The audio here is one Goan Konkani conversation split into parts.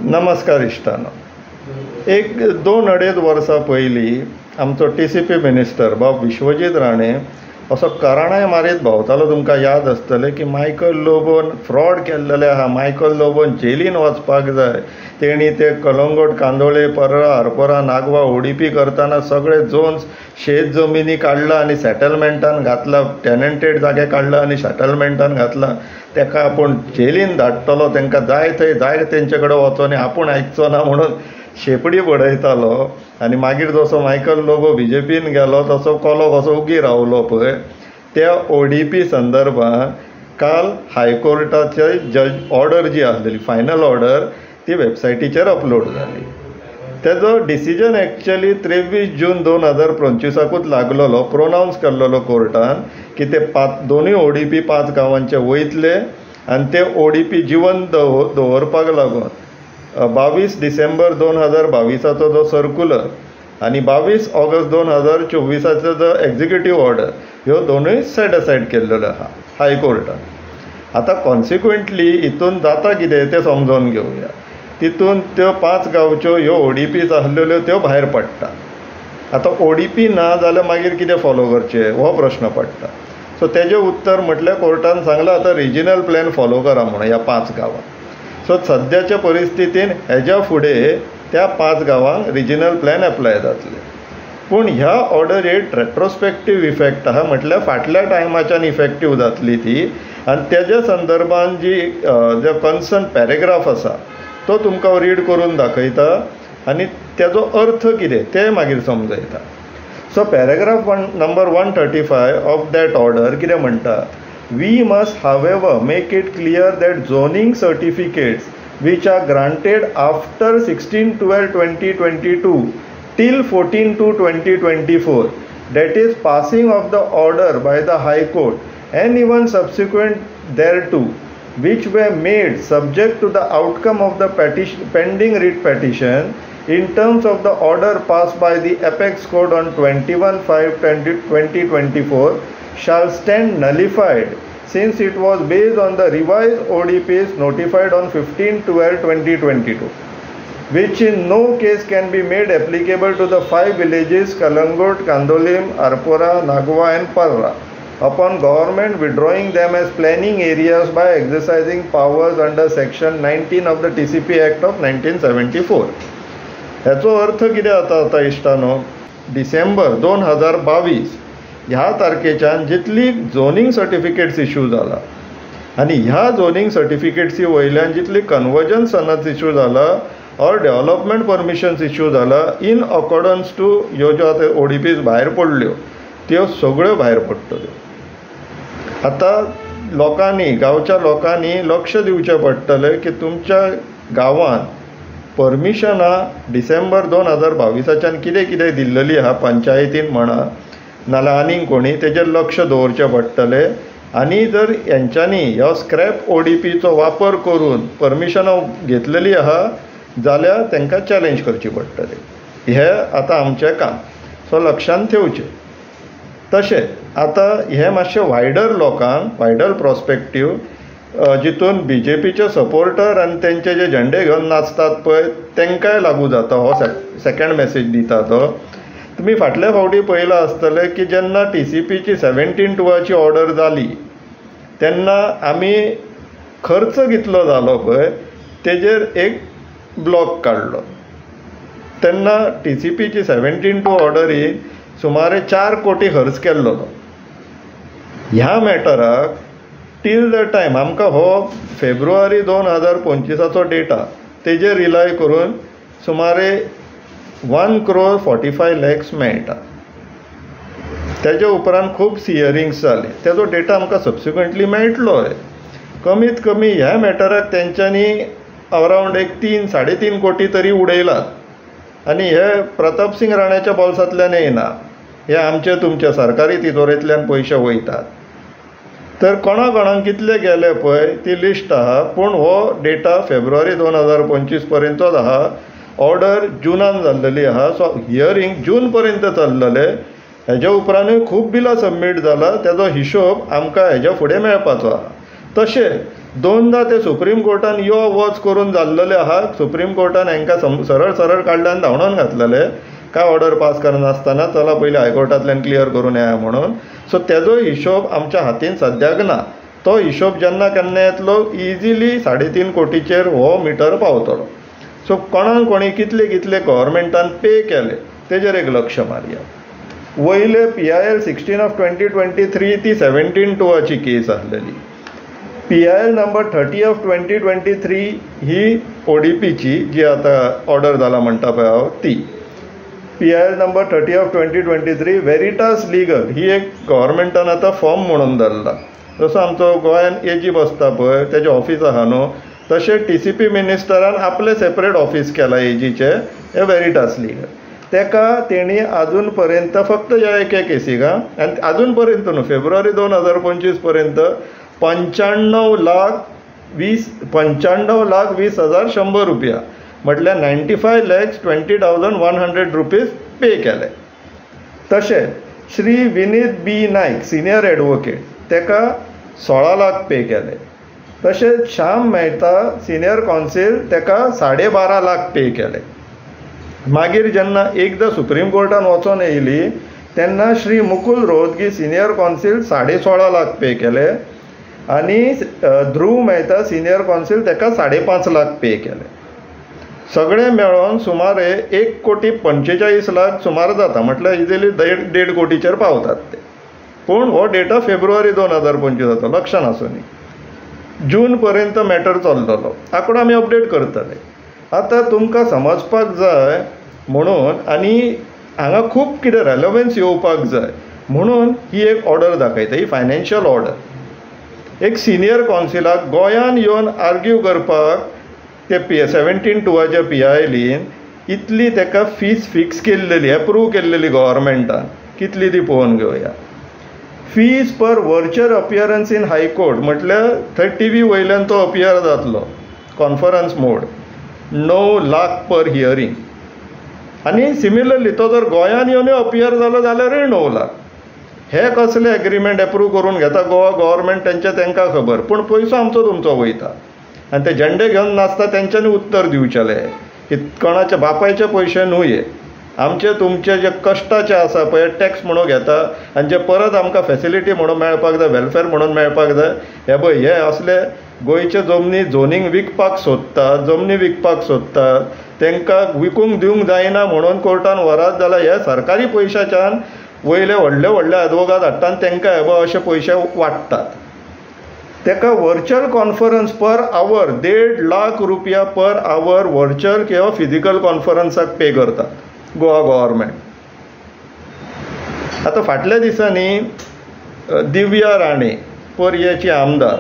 नमस्कार इश्टानो, एक दोन अडेज वर्सां पयलीं आमचो टीसीपी मिनिस्टर बाब विश्वजीत राणे असो कराणाय मारीत भोंवतालो. तुमकां याद आसतलें की मायकल लोबोन फ्रॉड केल्लेले आहा, मायकल लोबोन जेलीन वचपाक जाय, तेणी ते कलंगूट, कांदोळे, पर्रा, आरपोरा, नागवा ओडीपी करतना सगळे झोन्स शेत जमिनी काडला आनी सेटलमेंटान घातला, टेनंटेड जागे काडला आनी सेटलमेंटान घातला. तेका आपूण जेलीन धाडटलो, तांकां जाय थंय जाय तेंचे कडेन वचोनी आपूण आयकचो ना म्हणून शेपडी बडयतालो. आनी मागीर जसो मायकल लोबो बीजेपीन गेलो तसो कोलो कसो उगी रावलो पळय. त्या ओडीपी संदर्भात काल हायकोर्टाचे जज ऑर्डर जी आसलेली फायनल ऑर्डर ती वेबसायटीचेर अपलोड जाली. तेजो डिसिजन एक्चुअली 23 जून 2025 लागलेलो, प्रोनावन्स केल्लो कोर्टान की ते दोनूय ओडीपी 5 गांवांचे वयतले आनी ते ओडीपी जिवंत दवरपाक लागून 22 डिसेंबर 2022 जो सर्कुलर आनी 22 ऑगस्ट 2024 जो एक्झिक्युटीव ऑर्डर ह्यो दोनूय सेट असायड केल्लेल्यो आहा हायकोर्टान. आतां कॉन्सिक्वंटली हितून जाता कितें तें समजोन घेवया. तितून त्यो 5 गांवच्यो ह्यो ओडीपीज आसलेल्यो त्यो भायर पडटा. आतां ओडीपी ना जाल्यार मागीर कितें फॉलो करचें हो प्रश्न पडटा. सो तेजें उत्तर म्हटल्यार कोर्टान सांगलां आतां रिजिनल प्लॅन फॉलो करा म्हणून ह्या 5 गांवांक. सो सद्याच्या परिस्थितीन हेज्या फुडें त्या 5 गांवांक रिजिनल प्लॅन एप्लाय जातले. पूण ह्या ऑर्डरीक रेट्रोस्पेक्टीव इफेक्ट आहा, म्हटल्यार फाटल्या टायमाच्यान इफेक्टीव जातली ती. आनी तेज्या संदर्भान जी जो कन्सर्न पॅरेग्राफ आसा तो तुमकां रीड करून दाखयता आनी तेजो अर्थ कितें तें मागीर समजयता. So paragraph number 135 of that order कितें म्हणटा, we must however make it clear that zoning certificates which are granted after 16/12/2022 till 14/2/2024, that is passing of the order by the High Court and even subsequent thereto, which were made subject to the outcome of the pending writ petition in terms of the order passed by the Apex Court on 21/5/2024 shall stand nullified since it was based on the revised ODPs notified on 15/12/2022, which in no case can be made applicable to the 5 villages Calangute, Candolim, Arpora, Nagwa and Parra upon government withdrawing them as planning areas by exercising powers under section 19 of the TCP Act of 1974. हेचो अर्थ कितें जाता आतां इश्टानो, डिसेंबर 2022 ह्या तारखेच्यान जितली झोनींग सर्टिफिकेट्स इशू जाला आनी ह्या झोनींग सर्टिफिकेट्सी वयल्यान जितली कन्वर्जन सनद इशू जाला ऑर डेव्हलपमेंट परमिशन्स इशू जाला इन अकॉर्डन्स टू ह्यो ज्यो आतां ओडीपीज भायर पडल्यो त्यो सगळ्यो भायर पडटल्यो. आतां लोकांनी, गांवच्या लोकांनी लक्ष दिवचें पडटलें की तुमच्या गांवांत परमिशनां डिसेंबर 2022 कितें कितें दिल्लेली आहा पंचायतीन म्हणा नाल्यार आनीक कोणी, तेजेर लक्ष दवरचें पडटलें. आनी जर हेंच्यांनी ह्या स्क्रॅप ओडीपीचो वापर करून परमिशनां घेतलेली आहा जाल्यार तांकां चॅलेंज करची पडटली. हें आतां आमचें काम, सो लक्षांत ठेवचें. तशें आतां हें मातशें वायडर लोकांक, वायडर प्रोस्पेक्टीव जितून बीजेपीचे सपोर्टर आनी तेंचे जे झेंडे घेवन नाचतात पळय तेंकांय लागू जाता हो सेकेंड मॅसेज दिता तो. तुमी फाटल्या फावटी पळयलां आसतलें की जेन्ना टीसीपीची 17/2 ऑर्डर जाली तेन्ना आमी खर्च कितलो जालो पळय तेजेर एक ब्लॉक काडलो. तेन्ना टीसीपीची 17/2 ऑर्डरीन सुमारे 4 कोटी खर्च केल्लो. ह्या मॅटराक टील the time आमकां हो फेब्रुवारी 2025 डेटा तेजेर रिलाय करून सुमारे 1 crore 45 lakhs मेळटा. तेजे उपरांत खूब हियरिंग्स जाले, तेजो डेटा आमकां सबसिक्वंटली मेळटलोय. कमीत कमी ह्या मॅटराक तेंच्यांनी अरावंड एक 3-3.5 कोटी तरी उडयलात. आनी हे प्रताप सिंग राण्याच्या बोल्सांतल्यान येयना, हे आमचे तुमच्या सरकारी तिजोरेंतल्यान पयशे वयतात. तर कोणा कोणाक कितले गेले पळय ती लिस्ट आहा, पूण हो डेटा फेब्रुवारी 2025 पर्यंतच आहा. ऑर्डर जुनान जाल्लेली आहा, सो हियरींग जून पर्यंत चल्लले. हेज्या उपरांतूय खूब बिलां सबमीट जाला, तेजो हिशोब आमकां हेज्या फुडें मेळपाचो आहा. तशें दोनदा ते सुप्रीम कोर्टान यो वच करून जाल्लेले आहा. सुप्रीम कोर्टान हांकां सरळ सरळ काडले आनी धांवडोवन घातलेले, काय ऑर्डर पास करनासतना चला पयलीं हायकोर्टांतल्यान क्लियर करून येया म्हणून. सो तेजो हिशोब आमच्या हातीन सद्याक ना. तो हिशोब जेन्ना केन्ना येतलो इजिली 3.5 कोटीचेर हो मिटर पावतलो. सो कोणाक कोणी कितले कितले गव्हर्मेंटान पे केले तेजेर एक लक्ष मारया. वयले PIL 16 of 2023 ती 17(2) केस आसलेली. PIL number 30 of 2023 he ODPची जी आतां ऑर्डर जाला म्हणटा पळय हांव ती. PIL number 30 of 2023 Veritas legal ही एक गव्हर्मेंटान आतां फॉर्म म्हणून धरला. जसो आमचो गोंयान एजी बसता पळय तेजें ऑफीस आहा न्हू, तशें TCP मिनिस्टरान आपलें सेपरेट ऑफीस केलां एजीचें, हें वेरिटास लिगल. तेका तेणी आजून पर्यंत फक्त ह्या एके केसीक आनी आजून पर्यंत न्हू फेब्रुवारी 2025 पर्यंत 95,20,100 रुपया म्हटल्यार 95,20,100 रुपीज पे केले. तशें Shri Vineet B Naik senior advocate तेका 16 लाख पे केले. तशेंच श्याम मेहता सिनियर कॉन्सिल तेका 12.5 लाख पे केले. मागीर जेन्ना एकदां सुप्रीम कोर्टान वचोन येयली तेन्ना Shri Mukul Rohatgi senior council 16.5 lakh pay केले आनी ध्रुव मेहता सिनियर कॉन्सिल तेका 5.5 लाख पे केले. सगळे मेळोन सुमारे 1,45,00,000 सुमार जाता, म्हटल्यार इजिली 1.5 कोटीचेर पावतात ते. पूण हो डेटा फेब्रुवारी 2025 लक्षान आसूनी. जून पर्यंत मॅटर चलतलो, आंकडो आमी अपडेट करतले. आतां तुमकां समजपाक जाय म्हणून आनी हांगा खूब कितें रेलेवन्स येवपाक जाय म्हणून ही एक ऑर्डर दाखयता, ही फायनान्शियल ऑर्डर. एक सिनियर कॉन्सिलाक गोंयान येवन आर्ग्यू करपाक ते 17(2) PILीन इतली ताका फीस फिक्स केल्लेली, एप्रूव केल्लेली गव्हर्मेंटान. कितली ती पळोवन घेवया. Fees per virtual appearance in high court म्हटल्यार थंय टीव्ही वयल्यान तो अपियर जातलो, कॉन्फरन्स मोड, 9 लाख पर हियरींग. आनी सिमिलरली तो जर गोंयान येवन अपियर जालो जाल्यारूय 9 लाख. हे कसले एग्रीमेंट एप्रूव करून घेता गोवा गव्हर्मेंट तेंचे तांकां खबर, पूण पयसो आमचो तुमचो वयता आनी ते झेंडे घेवन नाचता तेंच्यांनी उत्तर दिवचेलें की कोणाच्या बापायचे पयशे न्हू हे, आमचे तुमचे जे कश्टाचे आसा पळय टॅक्स म्हणून घेता आनी जे परत आमकां फेसिलिटी म्हणून मेळपाक जाय, वेलफेअर म्हणून मेळपाक जाय. हे पळय हे असले गोंयचे जमनी झोनींग विकपाक सोदतात, जमनी विकपाक सोदतात, तांकां विकूंक दिवंक जायना म्हणून कोर्टान व्हरात जाल्यार हे सरकारी पयशाच्यान वयले व्हडले व्हडले आदवोगाद हाडटा आनी तांकां हे पळय अशे पयशे वाडटात. ताका virtual conference per our 1.5 lakh रुपया पर our virtual किंवा फिजिकल कॉन्फरन्साक पे करतात गोवा गव्हर्मेंट. आतां फाटल्या दिसांनी दिव्या राणे पर्येची आमदार,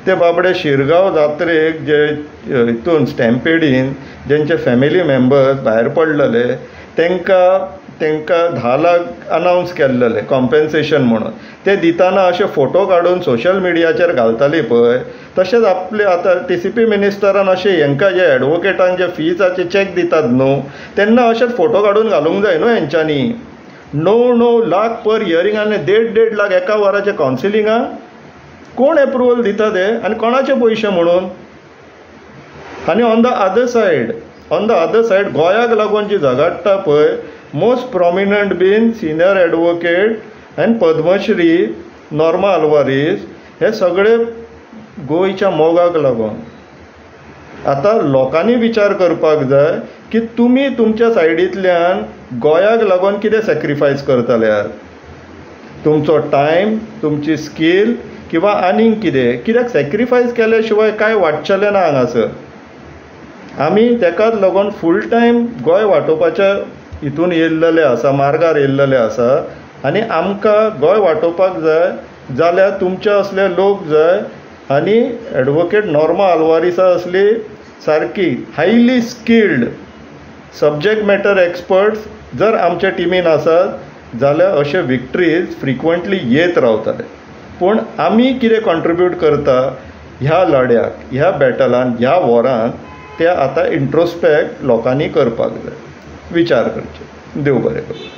ते बाबडे शिरगांव जात्रेक जे हितून स्टॅम्पेडीन जेंचे फॅमिली मेंबर्स भायर पडलेले तांकां तांकां 10 लाख अनावन्स केल्लेले कॉम्पेन्सेशन म्हणून, ते दितना अशे फोटो काडून सोशल मिडियाचेर घालताली पळय. तशेंच आपले आतां TCP मिनिस्टरान अशें हेंकां जे एडवोकेटांक जे फिजाचे चॅक दितात न्हू तेन्ना अशेंच फोटो काडून घालूंक जाय न्हू हेंच्यांनी. 9-9 लाख पर हियरींग आनी 1.5-1.5 लाख एका वराचे कावन्सिलिंगाक कोण एप्रुवल दिता ते आनी कोणाचे पयशे म्हणून. आनी on the other side, on the other side गोंयाक लागून जी झगडटा पळय मोस्ट प्रोमिनंट बीन senior advocate and Padmashri Norma Alvares, हे सगळे गोंयच्या मोगाक लागून. आतां लोकांनी विचार करपाक जाय की तुमी तुमच्या सायडींतल्यान गोंयाक लागून कितें सॅक्रिफायस करतले, तुमचो टायम, तुमची स्कील किंवा आनीक कितें. कित्याक सॅक्रिफायस केल्या शिवाय कांय वाडचेलें ना हांगासर. आमी तेकाच लागून फूल टायम गोंय वाटोवपाच्या हितून येयल्लेले आसा, मार्गार येयल्लेले आसा आनी आमकां गोंय वाटोवपाक जाय जाल्यार तुमचे असले लोक जाय. आनी एडवोकेट नॉर्मा आल्वारीसा असली सारकी highly skilled subject matter experts जर आमच्या टिमीन आसात जाल्यार अशे विक्ट्रीज फ्रिक्वंटली येत रावतले. पूण आमी कितें कॉन्ट्रिब्यूट करता ह्या लढ्याक, ह्या बॅटलान, ह्या वॉरान, ते आतां इंट्रोस्पेक्ट लोकांनी करपाक जाय, विचार करचे. देव बरें करूं.